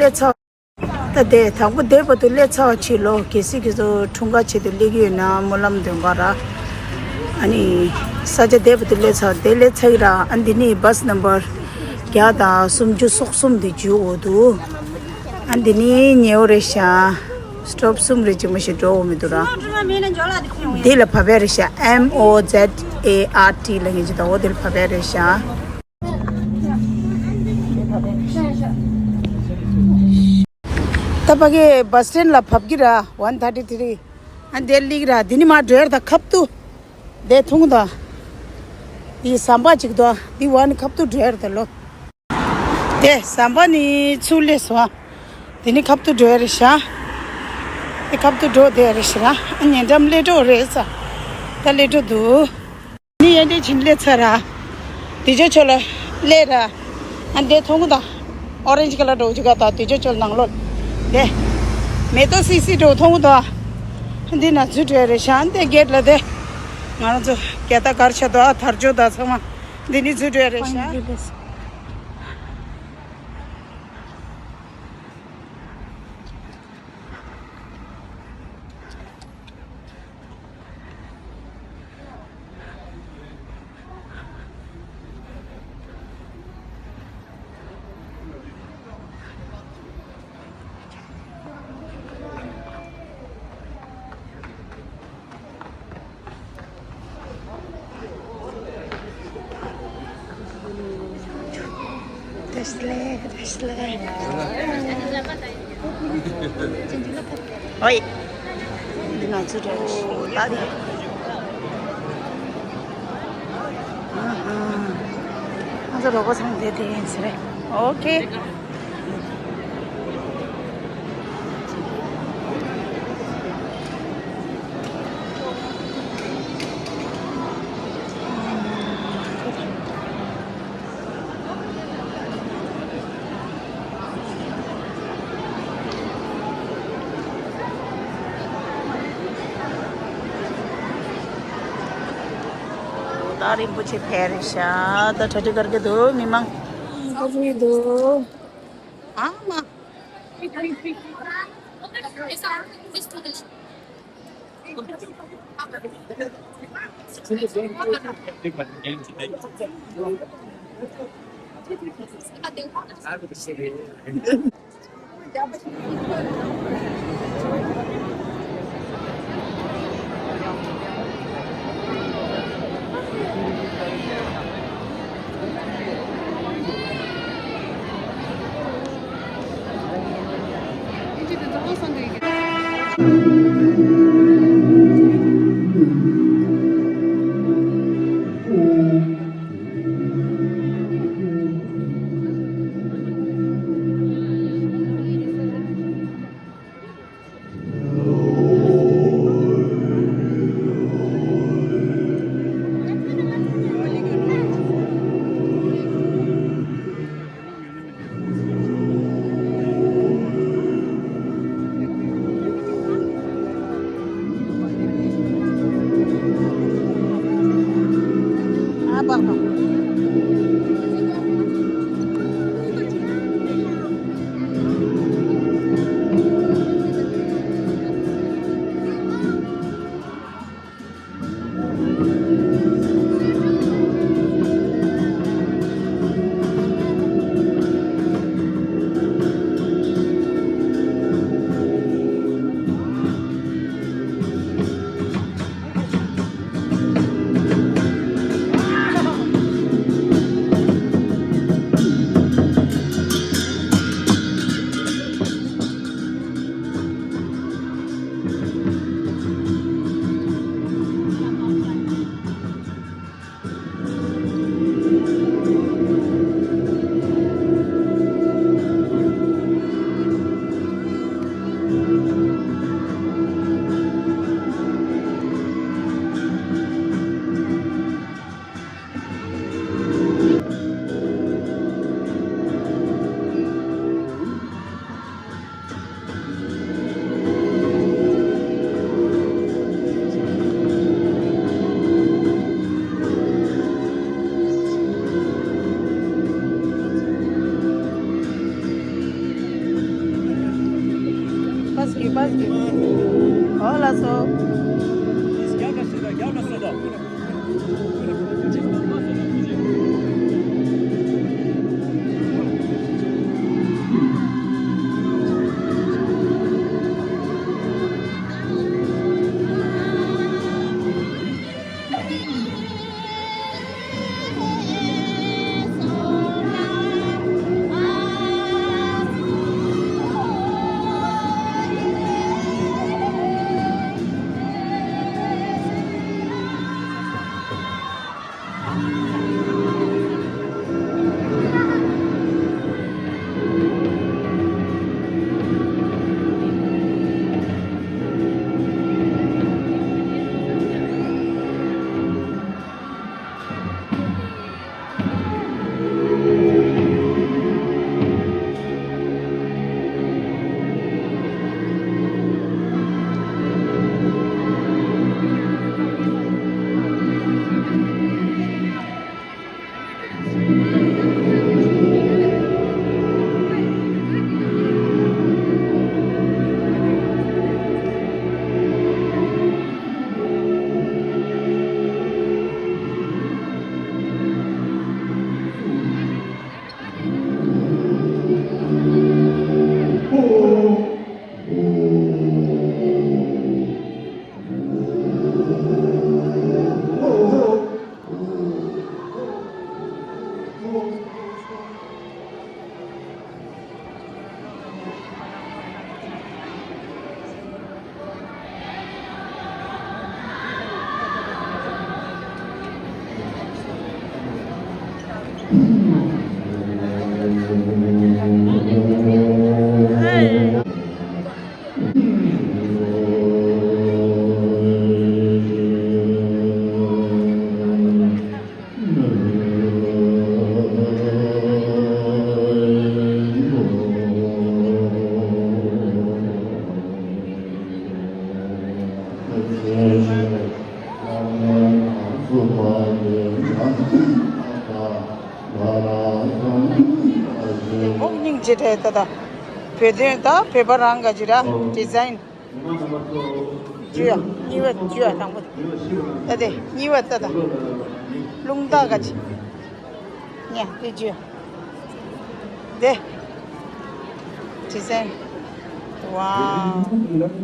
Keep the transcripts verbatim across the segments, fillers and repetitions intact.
སླེབས་ཚར། ད་དེ་དང་པོ་དེ་བར་དུ་སླེབས་ཚར་བ་ཕྱིར་ལོ། གལ་སྲིད་ཁྱེད་ཚོ་འཁྲུངས་སྐར་ཆེད་དུ་སླེབས་ཀྱི་ཡོད་ན་སྨོན་ལམ་འདོན་ག་ར། ཨ་ནི་ས་ཆ་དེ་བར་དུ་སླེབས་ཚར། དེ་སླེབས་ཚར་གི་ར། ཨ་འདི་ནི་བྷས་ནམ་བར་བརྒྱ་དང་སུམ་ཅུ་སོ་གསུམ་དེ་འཇུག་འོ་འདུག་ཨ་འདི་ནི་ཉེ་བོ་རེད་ཤག་སི་ཊོབ་གསུམ་རེ་ཅིག་མ་ཞིག་འགྲོ་འོ་མི་འདུག་ར། འདི་ལ་བབས་ཡ་རེད་ཤག M O Z A R T ལ་ངེས་ཅི་ད་འོ་དེ་ལ་བབས་ཡ་རེད་ཤག་ད་ཕ་གི་བྷས་སི་ཊེན་ལ་བབས་ཀྱི་ར། ཝན་ཐར་ཊི་ཐི་རི། ཨ་འདིར་སླེབས་ར། འདི་ནི་མ་འགྲོ་ཡར་ད་ཁབ་ཏུ། དེ་འཐུང་ད། འདི་ཟམ་པ་ཅིག་འདུག་འདི་ཝན་ཁབ་ཏུ་འགྲོ་ཡར་ད་ལོ། དེ་ཟམ་པ་ནི་ཚུར་སླེབས་སོང་། འདི་ནི་ཁབ་ཏུ་འགྲོ་ཡ་རེད་ཤག་འདི་ཁབ་ཏུ་འགྲོ་དེ་རེད་ཤག་ཨ་ཉེ་འགྲམ་སླེབས་འགྲོ་རེད་ས། ད་སླེབས་འགྲོ་འདུག་ནི་ཡན་ཏེ་ཕྱིན་སླེབས་ཚར་ར། དེ་ཅོ་ཆོ་ལ་སླེབས་ར། ཨ་འདི་མཐོང་གི་ད། ཨོ་རེན་ཇི་ཀ་ལར་འདྲ་བོ་ཅིག་ག་ད་དེ་ཅོ་ཆོ་ནང་ལོགས། དེ། མེ་ཏོག་སི་སི་འདྲ་བོ་མཐོང་གི་ད། འདི་ན་འཛུལ་འགྲོ་ཡ་རེད་ཤག་འདི་གེ་ཊི་ལ་དེ། ང་རང་ཚོ་རྒྱལ་དར་ག་རེ་ཆགས་འདུག་ཨ་དར་ལྕོག་ད་ཚང་མ། འདི་ནི་འཛུལ་འགྲོ་ཡ་རེད་ཤག་བདེ་ལེགས། བདེ་ལེགས། ཨོའི། འདི་ང་ཚོ་རེད། ད་འདི། ཨ་ཧ། ང་ཚོ་རོགས་པ་ཚང་མ་བསྡད་དེ་ཡིན་ཟེར་རེད། ཨོ་ཁེ། ད་རིན་པོ་ཆེ་ཕེབས་རེད་ཤག་ད་གྲ་སྒྲིག་གར་གི་འདུག་མི་མང་། གར་གི་འདུག་ཨ་མ། སྐྱིད་པ་སྐྱིད། ཨོ་ལགས་སོ། ཨོ་སྙིང་རྗེ་རེད་ད་ད། བོད་དོན་ད་བོད་པ་རང་ག་ཅི་ར་ཌི་ཛའིན། ཇུ་ཡ་གཉིས་པ་ཇུ་ཡ་དང་པོ། ད་དེ་གཉིས་པ་ད་ད། རླུང་རྟ་ག་ཅི། ཉ་དེ་ཇུ་ཡ། དེ། ཌི་ཛའིན། ཝའོ།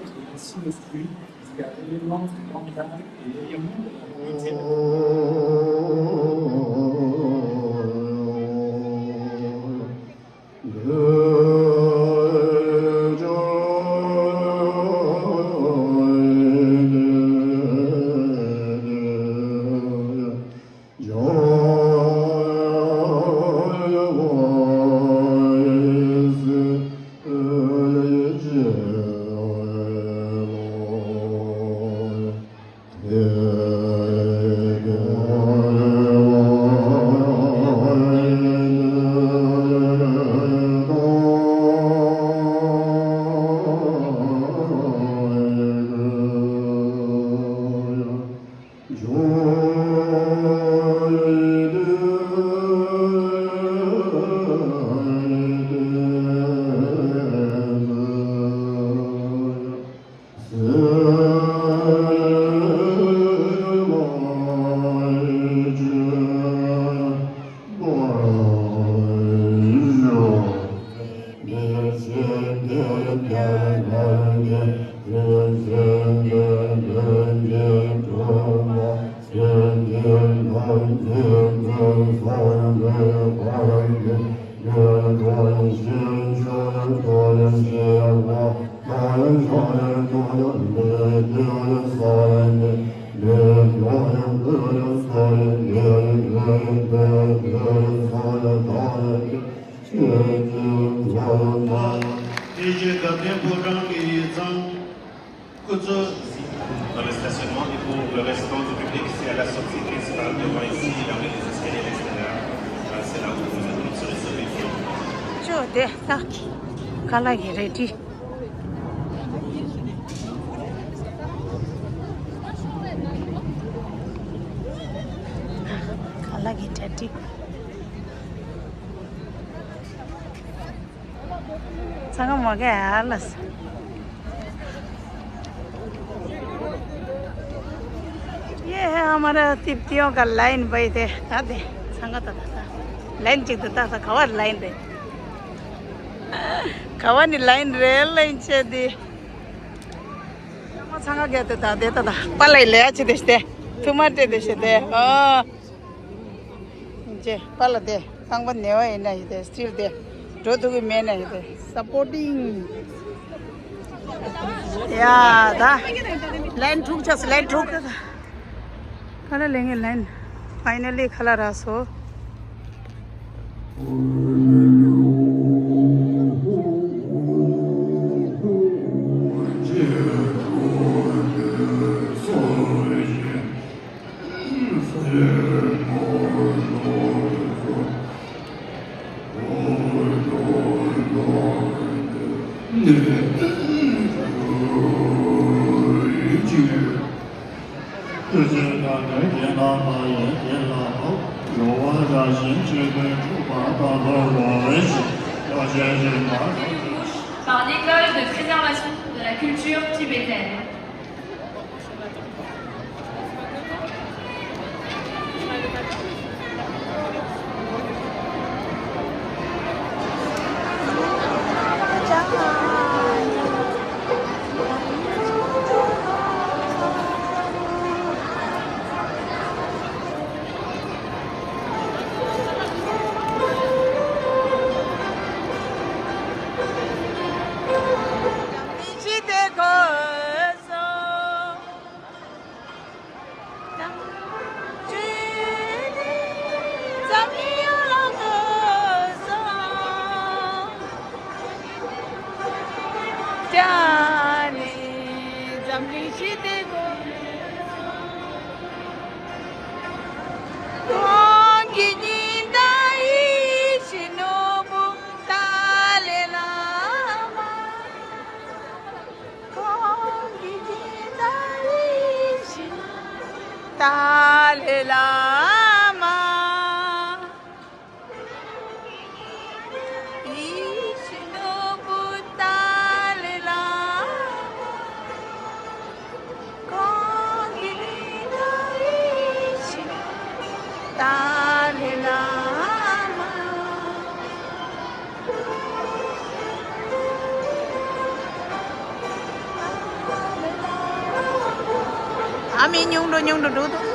དེ་རྗེས་དགའ་ལྡན་ཕོ་བྲང་གི་ཡིག་ཚང་། སྐུ་གཟུགས། Dans le stationnement et pour le restant du public, c'est à la sortie principale devant ici, avec les escaliers, et cetera. Euh, c'est là où vous allez se retrouver. ཅོ་དེ་ད་ཁ་ལག་གི་རལ་གྲི། ཁ་ལག་གི་རལ་གྲི། ཚང་མ་ག་ཡ་ལ་ས། ए हमारा तिप्तियों का लाइन भाई थे। ता दे संगत ता ता लाइन चिक ता ता खबर लाइन रे। खबर नी लाइन रे लाइन छे दी। संगत गया ता दे ता ता पलाई ले अच्छे देश दे। तुम्हारे देश दे। ओ जे पला दे संगत नेवा इना ही दे स्टिल दे। जो तू की मैंने ही दे सपोर्टिंग। या दा लाइन ठुक छ लाइन ठुक। खला लेंगे लाइन। फाइनली खला Raso. Par l'école de préservation de la culture tibétaine. ཏཱ་ལའི་བླ་མ། ཡིད་བཞིན་ནོར་བུ་ཏཱ་ལའི་བླ་མ། ཁོང་གི་ཡིད་བཞིན་ཏཱ་ལའི་བླ་མ། ཨ་མའི་སྙུང་འགྲོ་སྙུང་འགྲོ་འགྲོ་འདུག